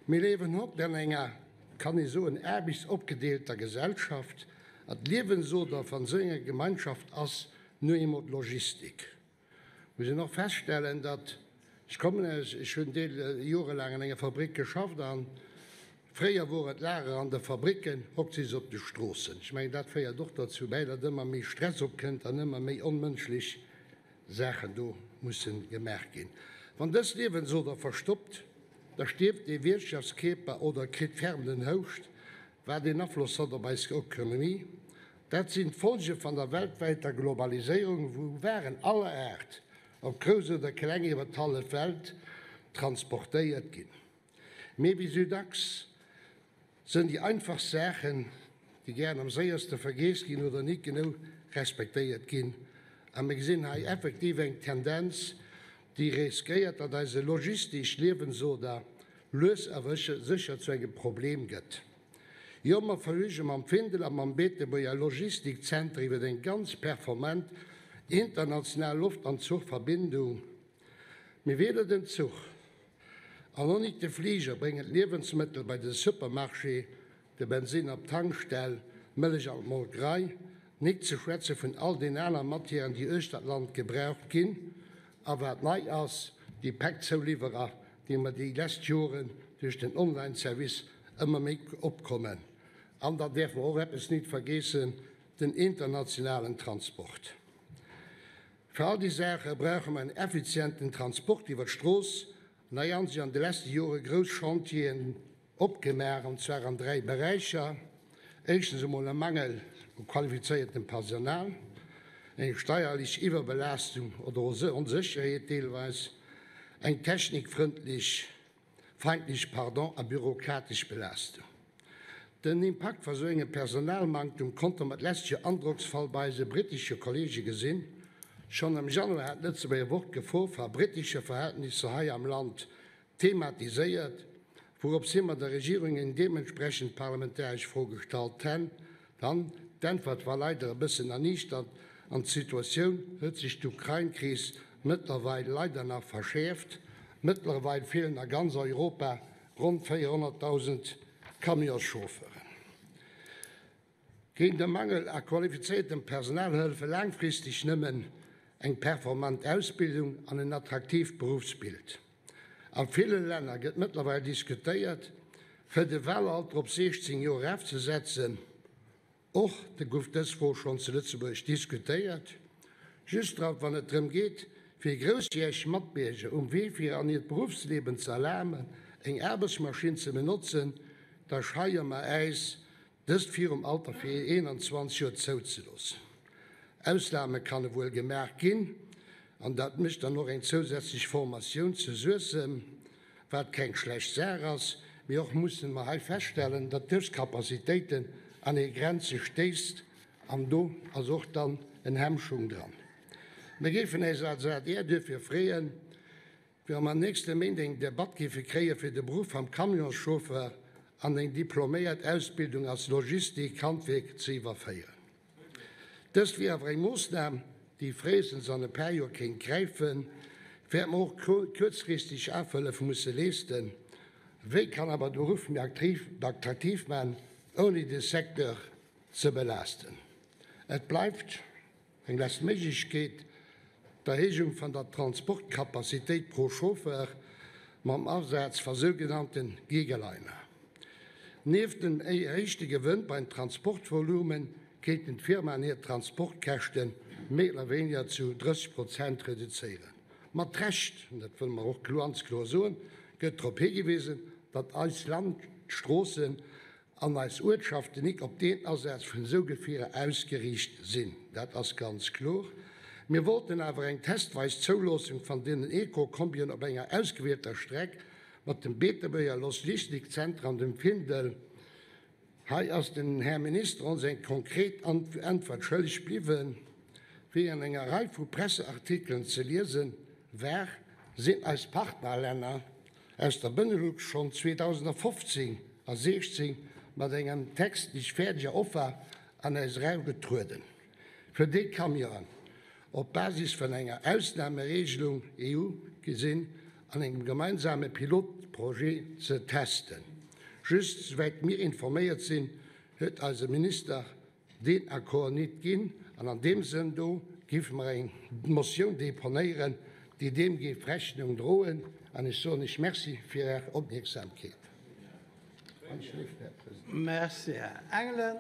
Mir liewen haut an enger, kann ee soen, aarbechtsopgedeelter Gesellschaft, an d'Liewensoder van esou enger Gemeinschaft ass nu eemol d'Logistik. Muss een och feststellen, datt, ech kommen aus, ech hunn deel jorelaang an enger Fabrik geschafft an fréier wor et Lager an de Fabricken, hokt si se op de Stroossen. Ech mengen, dat féiert och derzou bäi, datt ëmmer méi Stress opkënnt an ëmmer méi onmënschlech Saachen do mussen gemaach ginn. Wann dës Liewensoder verstoppt, da stierft dee Wiertschaftskierper oder kritt ferm den Houscht, wat een Afloss hat op eis Ökonomie. Dat sinn d'Folge van der weltwäiter Globaliséierung, wou Waren aller Aart, ob grouss oder kleng, iwwer d'hallef Welt transportéiert ginn. Mee wéi sou dacks sënn déi einfachst Saachen, déi gären am séierste vergeess ginn oder nit genou respektéiert ginn. A mir gesinn hei effektiv eng Tendenz, déi riskéiert, datt eise logistesch Liewensoder lues awer sécher zu engem Problem gëtt. Jo, mer verfüge mam Findel a mam Beetebuerger Logistikzenter iwwer eng ganz performant international Loft an Zuchverbindung. Mee weder den Zuch an och nik de Fliger bréngen d'Liewensmëttel bei de Supermarché, de Bensinn op d'Tankstell, d'Mëllech an d'Molkerei, nik ze schwätze vun all den aner Matièren, déi uechter d'Land gebraucht ginn. A wat nei ass, déi Päckzouliwwerer, déi mer déi lescht Joren duerch den Online-Service ëmmer méi opkommen. An dann däerfe mer och eppes nit vergeessen, den internationalen Transport. Fir all déi Saache brauche mer en effizienten Transport iwwer d'Strooss. An hei han sech an de leschte Jore grouss Chantieren opgemaach, an zwar an dräi Beräicher, Éischtens emol e Mangel u qualifizéiertem Personal, eng steierlech Iwwerbelaastung oder Onsécherheet deelweis, eng technikfrëndlech, feindlech, pardon, a bürokratesch Belaastung. Den Impakt vu sou engem Personalmanktum konnte mer d'lescht Joer androcksvoll bei eise brittesche Kollege gesinn. Schonn am Januar hat d'Lëtzebuerger Wort d'Gefor va brittesche Verhältnisser hei am Land thematiséiert, wourops hi mer der Regierung eng deementsprechend parlamentaresch Fro gestallt henn. Dann, d'Äntwert war leider e bëssen erniichternd an d'Situatioun huet sech d'Ukrain-Kris mëttlerweil leider nach verschäerft. Mëttlerweil feelen a ganz Europa ronn 400.000 Camionschauffeuren. Géint e Mangel a qualifizéiertem Personal hëllefe laangfristeg nëmmen eng performant Ausbildung an en attraktiivt Beruffsbild. A ville Länner gëtt mëttlerweil diskutéiert, fir de Wahlalter op 16 Joer erafzesetzen. Och gouf dës Fro schonn zu Lëtzebuerg diskutéiert. Just drop, wann et drëm geet, fir groussjäreg Matbierger um Wee fir an hiert Beruffsleben ze erlaben, eng Aarbechtsmaschinn ze benotzen, da scheie mer äis, Dëst virum Alter fir 21 Joer zouzeloossen. Ausname kann ewuel gemaach ginn, an dat mécht dann och eng zousätzlech Formatioun zu Suessem, wat keng schlecht Saach ass. Mee och mussen mer hei feststellen, datt dës Capacitéiten an hir Grenze stéisst, an do ass och dann en Hemmschung dran. Mir géifen äis als adr duerfir freeën, Wa mer an nächste Méint eng Debatt géife kréie fir de Beruff vam Camionschauffer an eng diploméiert Ausbildung als Logistik-Handwierk ze iwwerféieren. Dëst wier awer eng Moossnam, déi fréistens an e paar Joer kéint gräifen, wäert mer och kuerzfristeg Afhëllef musse leesten. Wéi kann awer de Beruff méi attraktiv maachen, ouni de Secteur ze belaasten? Et bleift. Eng lescht Méiglechkeet, d'Erhéijung van der Transportcapacitéit pro Chauffeur mam Asaz va sougenannten Gigaliner. Nieft dem erhéichte Gewënn beim Transportvolumen kéinten d'Firmaen hir Transportkäschte méi oder wéiniger zu 30 Prozent reduzéieren. Mat Recht, an dat wëlle mer och ganz kloer soen, gëtt drop higewisen, datt eis Landstroossen an eis Uertschaften nik op deen Asaz vun esou Gefierer ausgeriicht sinn, dat ass ganz kloer. Mir wollten awer eng testweis Zouloossung van deenen Eco-Kombien op enger ausgewielter Streck mat dem Beetebuerger Logistikzenter an dem Findel. Hei ass den Här Minister ons eng konkret Äntwert schëlleg bliwwen. Wéi an enger Rei vu Presseartikelen ze liesen war, sinn eis Partnerlänner aus der Benelux schonn 2015 a 16 mat engem textlech fäerdeger Offer an eis eragetrueden, fir déi Camionen op Basis vun enger Ausnameregelung, EU gesinn, an engem gemeinsame Pilotprojekt. Projet ze testen. Just, souwäit mir informéiert sinn, huet eise Minister deen Accord nit ginn. An an deem Sënn do géife mer eng Motioun deponéieren, déi deem géif Rechnung droen. An ech soen Iech Merci fir Är Opmierksamkeet. Merci, Här Engelen.